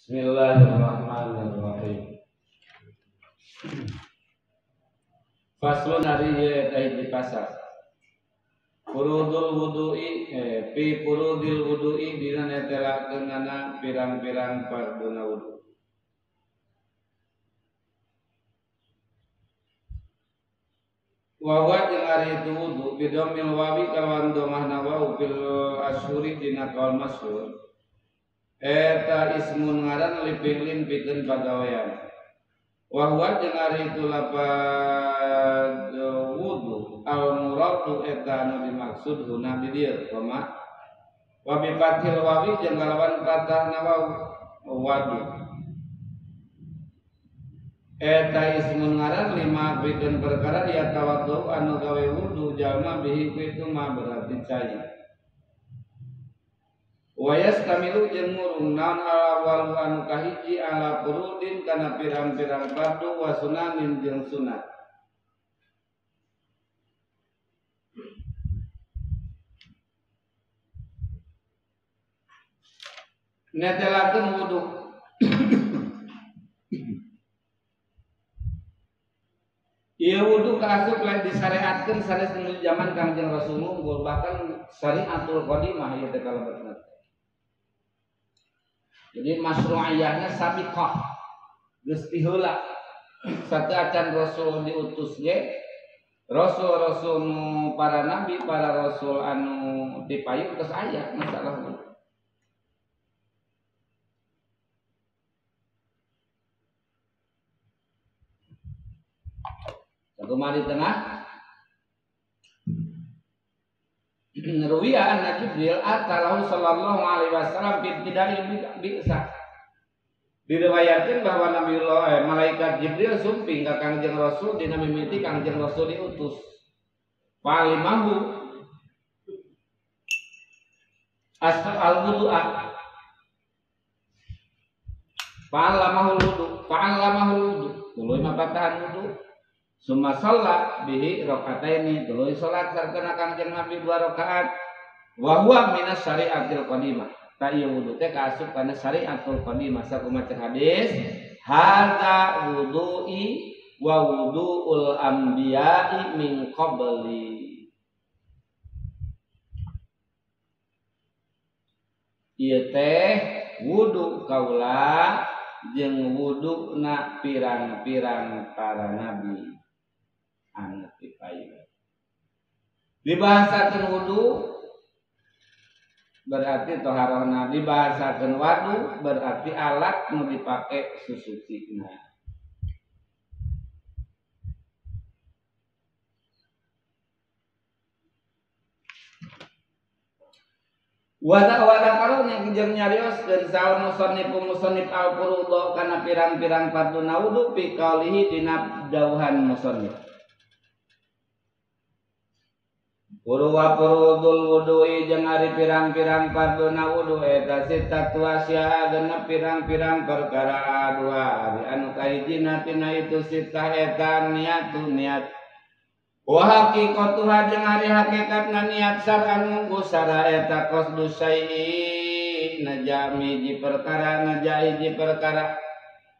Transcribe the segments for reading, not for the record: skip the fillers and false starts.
Bismillahirrahmanirrahim. Faslun ari ieu eta hiji pasal. Furudul wudu'i fi furudil wudu'i dina netelakeunana pirang-pirang farduna wudu. Wa huwa jeung ari itu wudu bidomil wawi kalawan domahna wau fil asyuri dina kaul masyhur. Eta ismun ngaran lipilin pikeun pagawean. Wa huwa jeung ari itu lapad wudu al muradu eta anu dimaksud huna di dieu koma wa bi fathil wawi jeung kalawan fathahna waw wadu. Eta ismun ngaran lima pikeun perkara ya tawaddu anu gawe wudu jalma bihi ku itu mah berarti cai. Wayas kamilu jeung ngurung naon awal anu kahiji ala furudin kana pirang-pirang fardu wa sunanin jeung sunat. Netelakeun wudu. Ieu wudu kaasup lain disyariatkeun sanes nu zaman Kangjeng Rasul unggul, bahkan syariatul qadimah ieu teh kalebetna. Jadi masyru'iyahnya sabiqah geus ti heula sateuacan Rasul diutus ge rasul-rasul nu para nabi, para rasul anu dipayung geus aya masalah wudu. Sakumaha di tengah ruwiya anna Jibril atalahu sallallahu alaihi wasallam fi ibtida'i bi'sah. Diriwayatkan bahwa Nabiullah malaikat Jibril sumping ka Kangjeng Rasul dina mimiti Kangjeng Rasul diutus. Falimahu asal wudu'a. Fa'allamahu wudu, fa'allamahu wudu. Tuluy mapatahan wudu. Summa sholat bihi rakaataini, tuluy salat sartana Kangjeng Nabi 2 rakaat. Wa huwa minas syariatil qadimah. Ta ieu wudu teh kaasup kana syariatul qadimah sakumaha hadis hadza wudu'i wa wudu'ul anbiya'i min qabli. Ieu teh wudu kaula jeung wuduna pirang-pirang para nabi anu dipayung. Dibahasakeun wudu berarti toharona, dibahasakeun wadu berarti alat nu dipake susucina. Wada-wada karunya jeung nyarioskeun sal musannif musannif al-furudha kana pirang-pirang farduna wudu fi qaulihi dina dawuhan musannif. Wa furudul wudu'i jeung ari pirang-pirang farduna wudu eta sitatu asya genep pirang-pirang perkara dua ari anu kahijina tina itu sitah eta niatu niat. Wa haqiqatuha jeung ari hakikatna niat syar'an munggu sara eta qasdu syai'i najami hiji perkara najai hiji perkara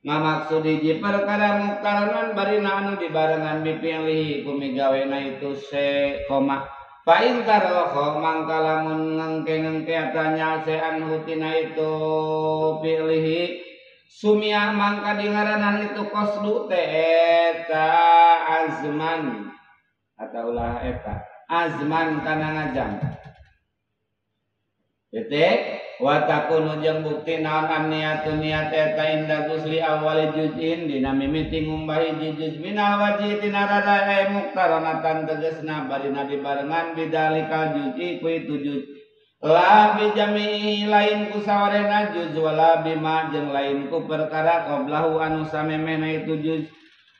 ngamaksud hiji perkara mukaranan barina anu dibarengan bipi'lihi ku migawena itu se koma. Fa in tarokho mangka lamun ngengke-ngengke atanya sean hutina itu pilih sumia mangka dingaranan itu qasdu teh eta azman atau ulah eta azman kana ngajam titik wa takunu jeung bukti naon niatun niat eta inda gusli awali juz'in dina mimiti ngumbah hiji juz minal wajhi tina rada muktaronatan tegasna barina dibarengan bidalikal juz'i ku itu juz la bi jami'i lain ku sawarena juz wala bima jeung lain ku perkara qablahu anu samemehna itu juz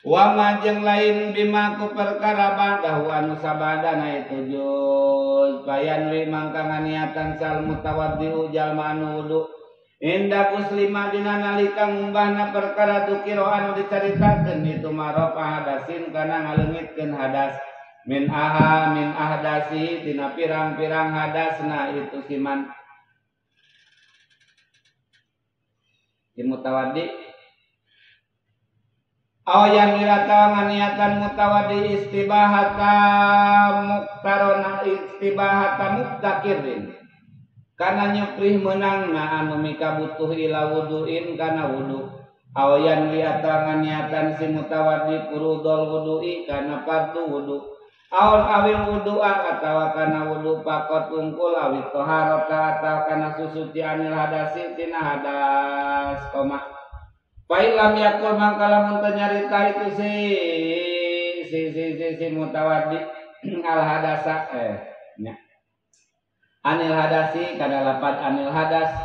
wa ma jeung lain bima ku perkara ba'dahu anu sabadana itu juz. Bayan wi mangka nganiatan sal mutawaddiu jalma anu wudu inda kuslima dina nalika ngumbahna perkara dukira anu dicaritakeun itu marofa hadasin kana ngaleungitkeun hadas min aha min ahdasi tina pirang-pirang hadasna itu siman. Si mutawaddi aw yang diratawa niatan mutawaddi istibahata muktarona istibahata muktakirin kana nyuprih meunangna anu mikabutuh ila wuduin kana wudu aw yang diatawa niatan si mutawaddi furudul wudu'i kana fardu wudu aw awil wudu'a atawa kana wudu pakot wungkul awit taharata atawa kana susuci anil hadasi tina hadas koma fa lam yakul mangka lamun teu nyarita itu si si si si, si mutawaddi al hadasa nya anil hadasi kana lapat anil hadas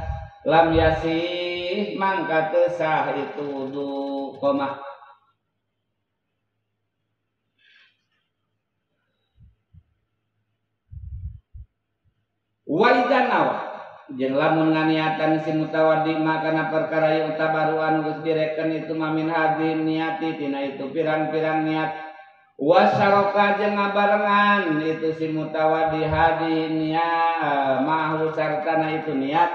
lam yasih mangka teu sah itu wudu koma. Wa idanawa jeung lamun nganiatan si mutawaddi makana perkara yang tabaru anu geus direken itu mamin hadin niati tina itu pirang-pirang niat wasaroka jeung ngabarengan itu si mutawaddi hadin niat mahu sartana itu niat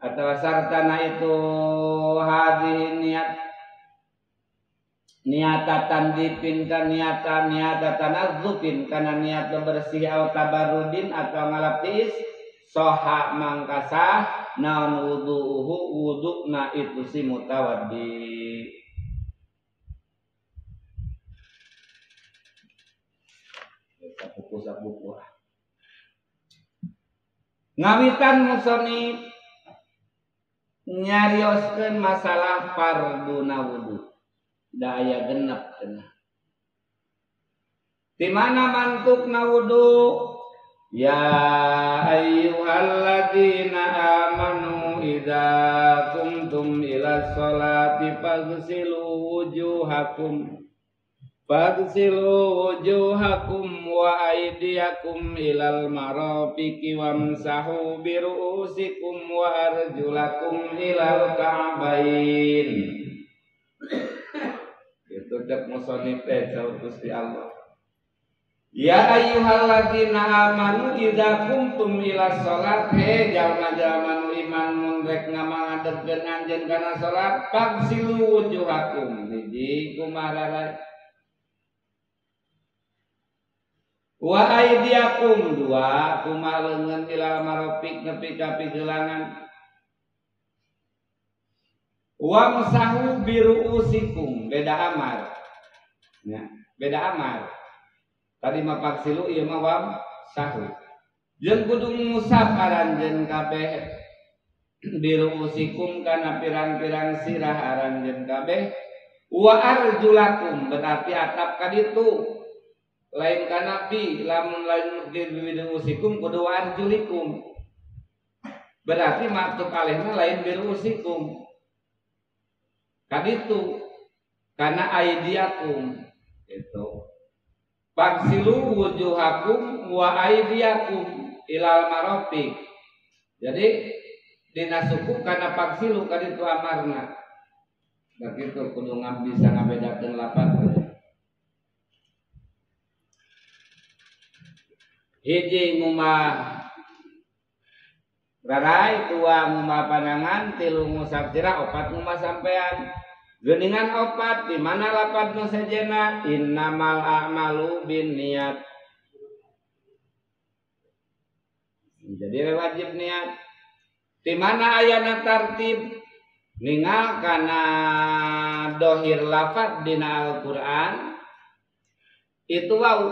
atau sartana itu hadin niat niatatan dipin ka niatan niatatan azzupin kana niat bersih au tabarudin atau ngalap tiis soha mangkasah naon wudu'uhu wuduna itu si mutawaddi. Sabuku ngawitan musonif nyarioskeun masalah farduna wudu da aya genep cenah. Di mana mantukna wudu? Ya ayyuhalladzina amanu idza qumtum ila sholati faghsilu wujuhakum wa aydiyakum ilal marafiqi wamsahu bi ru'usikum wa arjulakum ilal ka'bain. Itu cek musonif teh Gusti Allah. Ya ayyuhalladzina amanu idza qumtum ila sholat, he jalma-jalma nu iman mun rek ngamangadegkeun anjeun kana salat fagsilu wujuhakum hiji kumaha wa aydiyakum dua kumaha leungeun ilal marafiq nepi ka pigelangan wamsahu biruusikum beda amar ya, beda amar. Tadi mah paksilu ieu mah wamsahu jeung kudu ngusap aranjeun kabeh biruusikum kana pirang-pirang sirah aranjeun kabeh wa arjulakum berarti atap ka ditu lain ka nabi lamun lain biruusikum kudu wa arjulikum berarti maktub alehna lain biruusikum kaditu karena aidiakum itu fagsilu wujuhakum wa aidiakum ilal marafiq. Jadi dina suku kana fagsilu kaditu amarna. Begitu kudu bisa ngabedakeun lapat. Hiji ngumah rarai, dua ngumah panangan, tilu ngusap sirah, opat ngumah sampean. Geuningan opat di mana lapat nu sejena innamal a'malu binniyat. Jadi wajib niat. Di mana ayana tartib ningal kana dohir lafat dina Al-Qur'an itu wau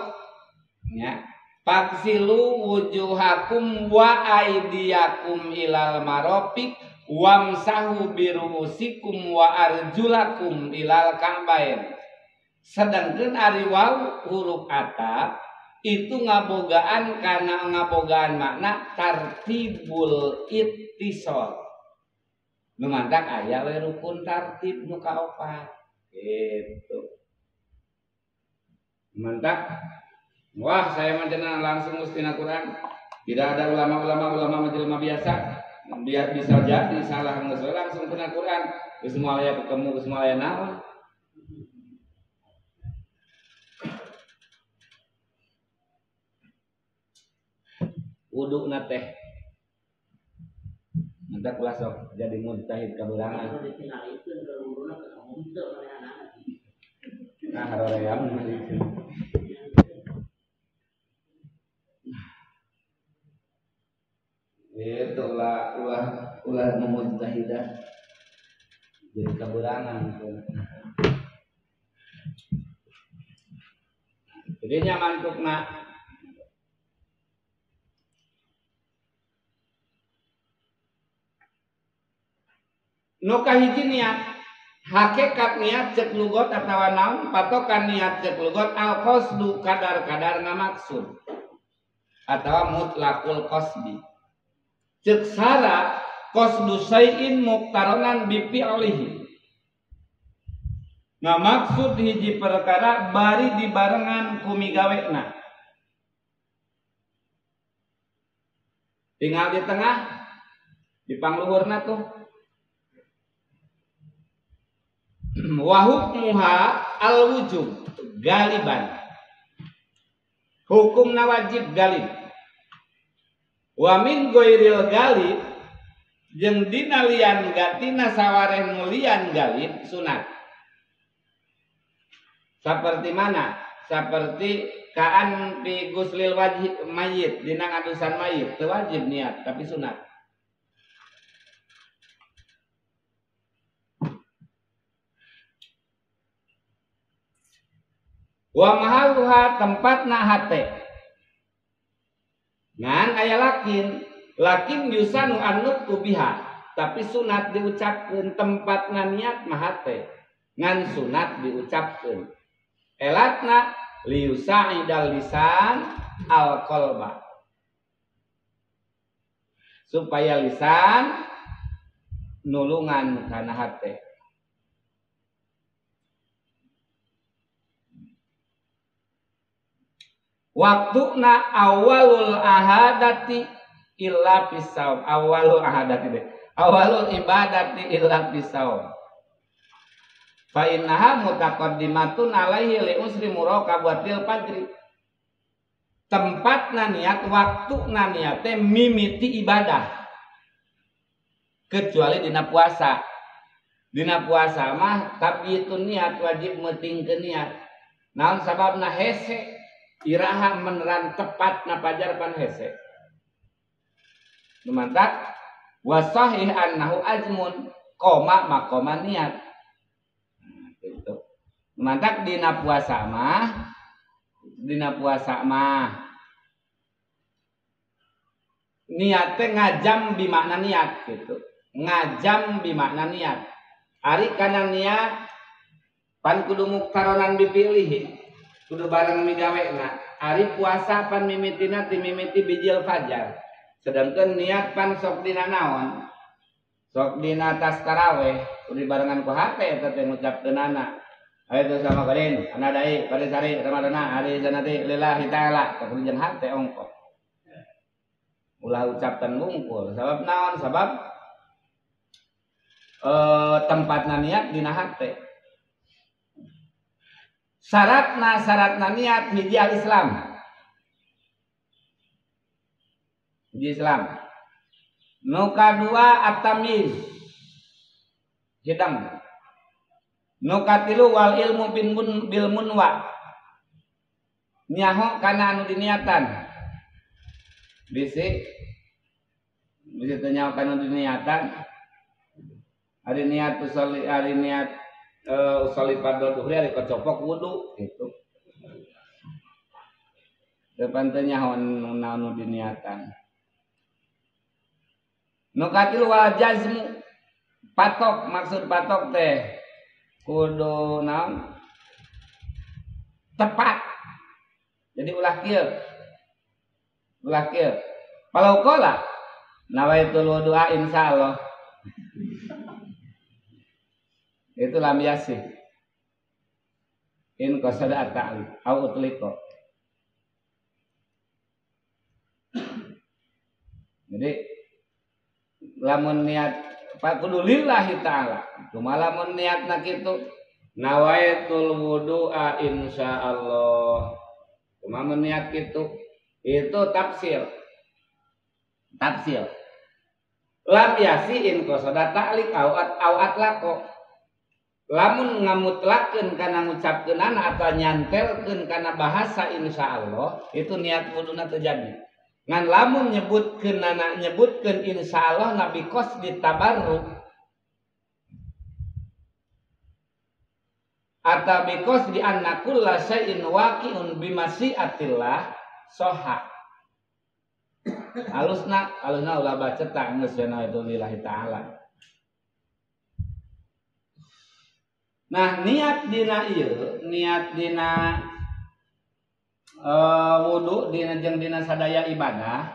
nya. Fagsilu wujuhakum wa aydiyakum ilal marafiq wamsahu biruusikum wa arjulakum ilal ka'bain. Sedangkan ari waw huruf atap itu ngabogaan karena ngabogaan makna tartibul ittisal. Nu mantak aya we rukun tartib nu kaopat gitu. Mantak wah saya mah cenah langsung tina Quran. Tidak ada ulama-ulama ulama jelema biasa. Biar bisa jadi salah geus langsung tina Quran. Geus moal aya ketemu geus moal aya naon. Wuduna teh Mantap ulah sok jadi mujtahid kaburangan. Nah, haroream itu ulah ulah ulah memujtahidah jadi kaburangan gitu. Jadi nyamantukna nu kahiji niat hakikat niat cek lugot atawa naon patokan niat cek lugot al qasdu kadar-kadar ngamaksud atawa mutlaqul qasdi cek sara qasdu syai'in muqtaronan bi fi'lihi ngamaksud hiji perkara bari dibarengan ku migawena tinggal di tengah di pangluhurna tuh wa hukmuha al-wujub galiban hukumna wajib galib wa min ghairil galib jeung dina lian gatina sawareh mulian galib sunat seperti mana seperti kaan fi guslil wajhi mayit dina ngadusan mayit teu wajib niat tapi sunat. Wa mahalluha tempatna hate ngan aya lakin lakin yusanu annutqu biha tapi sunat diucapkeun tempatna niat mah hate ngan sunat diucapkeun elatna liyusa'idal lisan al qalba supaya lisan nulungan kana hate. Waktuna awalul ahadati illa pisaum. Awalul ahadati deh. Awalul ibadati illa pisaum. Fa innaha mutaqaddimatun alaihi li usri muraqabatil fajri. Tempatna niat, waktuna niat teh mimiti ibadah. Kecuali dina puasa. Dina puasa mah tabyitun niat wajib meutingkeun niat. Naon sababna hese iraha meneran tepat na pajar pan hese. Lumantak wasahih annahu azmun koma makoma niat. Nah, gitu. Lumantak dina puasa mah niat teh ngajam bimakna niat gitu. Ngajam bimakna niat. Ari kana niat pan kudu muktaronan dipilih. Kudu bareng migawena. Ari puasa pan mimitina ti mimiti bijil fajar. Sedangkan niat pan sok dina naon? Sok dina tas taraweh, kudu dibarengan ku hate eta teh ngucapkeunana. Ayo teh sama kadin, ana dai pada sari Ramadana hari sanati lillahi taala, kudu jeung hate ongkoh. Ulah ucapkan wungkul. Sabab naon? Sabab tempatna niat dina hate. Syaratna niat hiji al-Islam. Hiji Islam. Nu kadua at-tamyiz. Hidang. Nu katilu wal ilmu bil munwa. Nyaho kana anu diniatan. Bisi bisi teu nyaho kana anu diniatan. Ari niat usolli ari niat usolli fardhu dhuhri ari kocopok wudu gitu. Depan teh nyaho naon diniatan. Nu katilu wal jazmu patok, maksud patok teh kudu naon? Tepat. Jadi ulah kieu. Ulah kieu. Palau qala nawaitul wudu'a insyaallah. Itu lam yasih. In qasada at-ta'lif au utliqa. Jadi lamun niat kudu lillahi ta'ala. Cuma lamun niatna kitu nawaitul wudu'a insyaallah. Cuma mun niat kitu itu tafsir. Tafsir. Lam yasiin qasoda ta'liq au atlaqo. Lamun ngamutlakeun kana ngucapkeunana atau nyantelkeun kana bahasa insyaallah itu niat wuduna terjadi. Ngan lamun nyebutkeunana nyebutkeun insyaallah nabi qos ditabarruk atau bikos di anna kulla syai'in waqi'un bimasyiatillah soha. Alusna alusna ulah baca tak geus cenah itu lillahi ta'ala. Nah niat dina ieu, niat dina wudu dina jeung dina sadaya ibadah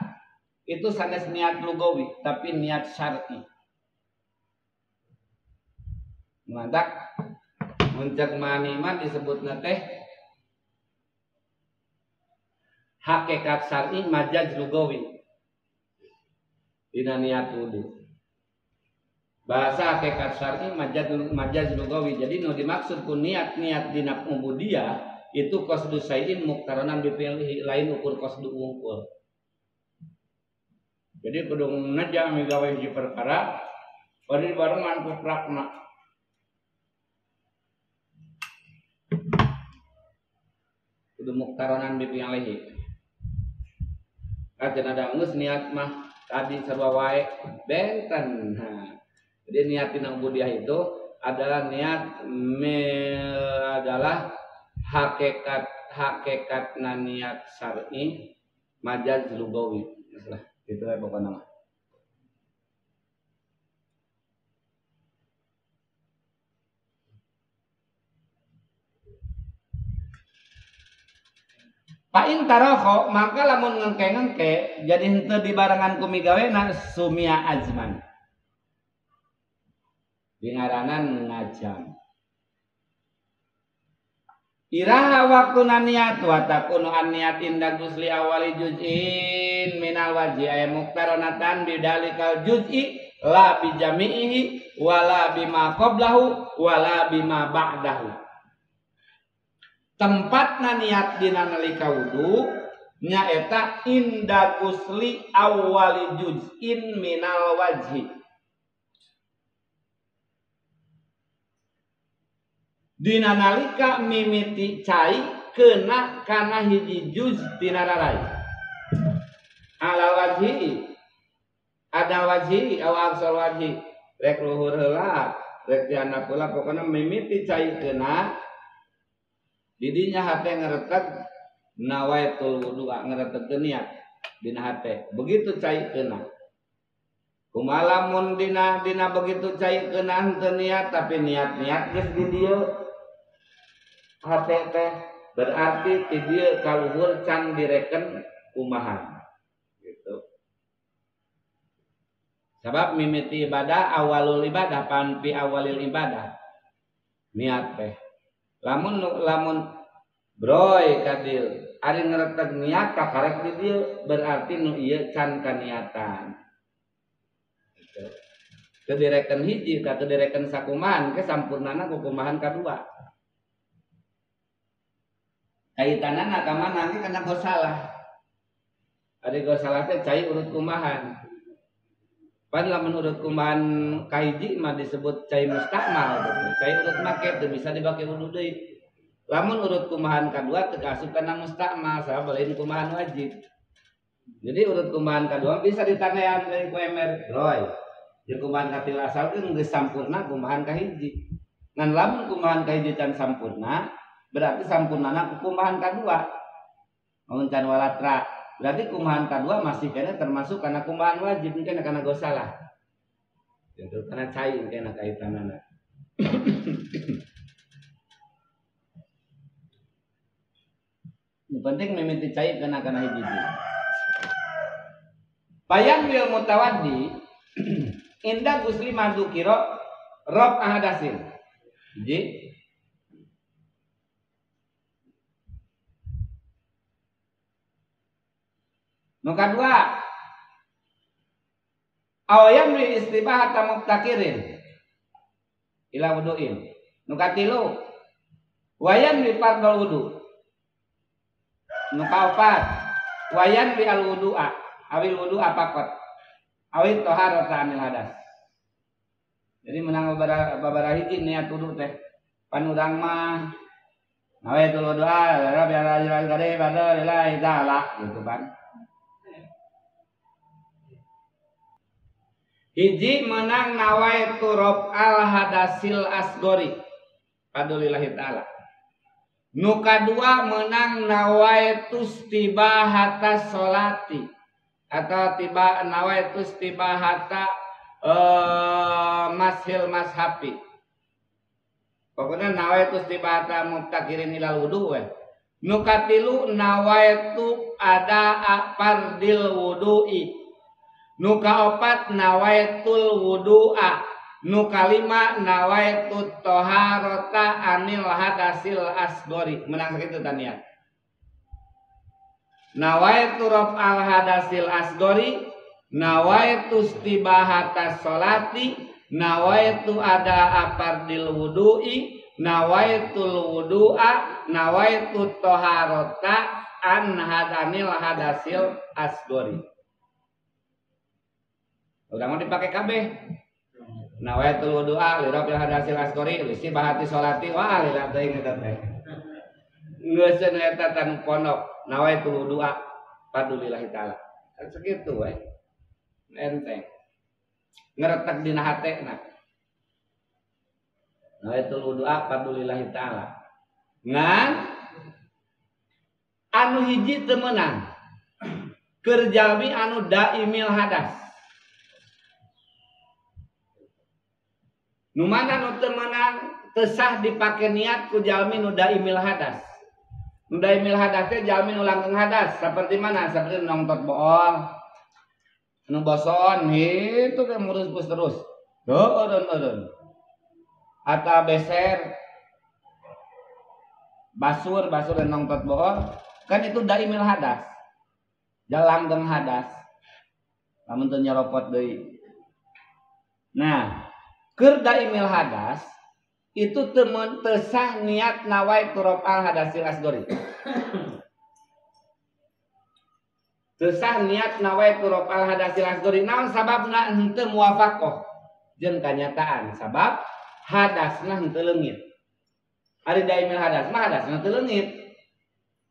itu sanes niat lugawi tapi niat syar'i. Mantak mun cek mani mah disebutna teh hakikat syar'i majaz lugawi dina niat wudu. Bahasa hakikat syar'i majaz lugawi. Jadi nu dimaksud ku niat-niat dina ubudiyah itu qasdu syai'in muqtaranan bi fi'lihi lain ukur qasdu wungkul. Jadi kudu ngaja migawe hiji perkara bari barengan ku prakna. Kudu muqtaranan bi fi'lihi. Kajen ada geus niat mah tadi sarua wae benten. Nah, jadi niat dina ubudiyah itu adalah niat adalah hakikat niat syar'i majaz lugawi. Lah, itu ya pokoknya mah. Fa in tarokho maka lamun ngengke-ngengke jadi henteu dibarengan ku migawena sumia azman. Dingaranan ngajam. Iraha waktuna niat wa takunu an niat inda gusli awali juz'in minal wajhi ay muqtaranatan bidalikal juz'i la bi jami'ihi wala bima qablahu wala bima ba'dahu. Tempatna niat dina nalika wudu nyaeta inda gusli awali juz'in minal wajhi. Dina nalika mimiti cai kena kana hiji juz tina rarai. Ala wajhi ada wajhi aw aksal wajhi rek luhur heula rek dihandap heula pokona mimiti cai kena didinya hate ngereteg nawaitul wudu ngereteg niat dina hate begitu cai kena. Kumalamun dina begitu cai kena henteu niat tapi niat-niat geus di dieu hate teh berarti ti dieu kaluhur can direken kumahan gitu. Sabab mimiti ibadah awalul ibadah pan pi awalil ibadah niat teh. Lamun broy kadil ari ngereteg niat kakarek di dieu berarti nu ieu can kaniatan. Gitu. Teu direken hiji ka teu direken sakumahan ke sampurnana ku kumahan kadua. Kaitanana ka mana ge kana gosalah. Ari gosalah teh cai urut kumahan. Pan lamun urut kumahan kahiji mah disebut cai mustakmal gitu. Cai urut make teu bisa dibake wudu deui. Lamun urut kumahan kadua teu kaasup kana mustakmal sabab lain kumahan wajib. Jadi urut kumahan kadua bisa ditanean deui ku ember. Roy. Jeung kumahan katilu asal ge geus sampurna kumahan kahiji. Ngan lamun kumahan kahiji can sampurna berarti sampurnana ku kumahan kadua. Mun can walatra berarti kumahan kadua masih kena termasuk karena kumahan wajib kena karena gosalah. Itu karena cai kena kaitanana. Yang penting mimiti cai kena karena hiji. Bayang wil mutawaddi inda gusli madukiro rob ahadasin. Hiji. Nu kadua awayan wi istibahata mubtakirin ila wuduin. Nu katilu wayan wi fardul wudu. Nu kaopat wayan wi al wudu'a awil wudu'a faqat. Awit taharata anil hadas. Jadi menang babaraha hiji niat wudu teh. Pan urang mah nawaitul wudu'a rabbil alamin lillahi ta'ala gitu kan. Hiji menang nawaitu raf'al hadasil asgori fadlillahi ta'ala. Nu kadua menang nawaitu istibahata sholati atau tiba nawaitu istibahata mashil mashafi. Pokoknya nawaitu istibahata mubtakirin ilal wudu we. Nu katilu nawaitu ada fardil wudu'i. Nu kaopat nawaitul wudu'a. Nu kalima nawaitu toharota anil hadasil asgori. Menang sakitu taniat. Nawaitu raf'al hadasil asgori, nawaitu istibahata sholati, nawaitu ada fardil wudu'i, nawaitul wudu'a, nawaitu toharota an hadanil hadasil asgori. Udah mau dipakai kabeh. Nawaitul wudu'a li raf'il hadasil asgori li istibahati sholati wa lila teuing eta teh. Ngeuseun eta tan pondok nawaitul wudu'a fadlillahi ta'ala. Kan sakitu we. Enteng. Ngeretek dina hatena. Nawaitul wudu'a fadlillahi ta'ala. Ngan anu hiji teu meunang. Keur jalmi anu daimil hadas. Nu mana nu teu meunang teu sah dipake niat ku jalmi nu daimil hadas. Nu daimil hadas teh jalmi nu langgeng hadas. Seperti mana? Seperti nongtot bool, nu boson itu teh murus terus. Eureun-eureun. Atau beser basur basur dan nongtot bool kan itu daimil hadas. Langgeng hadas. Lamun teu nyeropot deui. Nah, keur daimil hadas itu teu sah niat nawaitu raf'al hadasil asgori. Teu sah niat nawaitu raf'al hadasil asgori. Naon sababna henteu muwafaqah jeung kanyataan? Sabab hadasna henteu leungit. Ari daimil hadas mah hadasna teu leungit.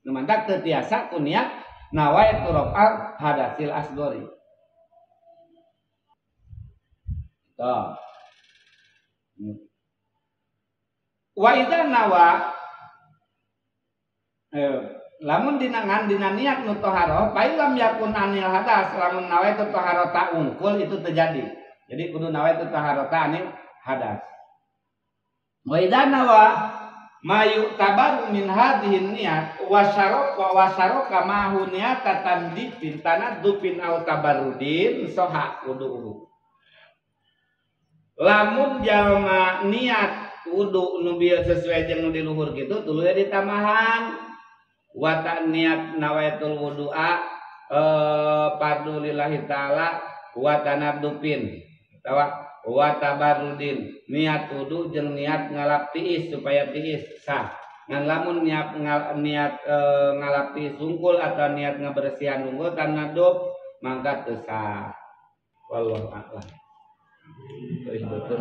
Nu mantak teu tiasa ku niat nawaitu raf'al hadasil asgori. Tuh. Wa idza nawa lamun dinangan dina niat nu toharoh fa lam yakun anil hadas lamun nawaitu toharota ungkul itu terjadi. Jadi kudu nawaitu toharota anil hadas. Wa idza nawa ma yu'tabaru min hadhihi niat wa syaraka wa syaraka ma hu niata tandifin tanaddufin au tabarrudin soha wudu'uhu. Lamun jalma niat wudu nu bieu sesuai jeung nu di luhur kitu tuluy ditambahan wa ta niat nawaitul wudu'a fardu lillahi ta'ala wa tanaddufin atawa wa tabarrudin niat wudu jeung niat ngalap tiis supaya tiis sah. Ngan lamun niat ngalap tiis sungkul atau niat ngabersihan unggul tanadduf mangka teu sah. Wallahu a'lam. Betul.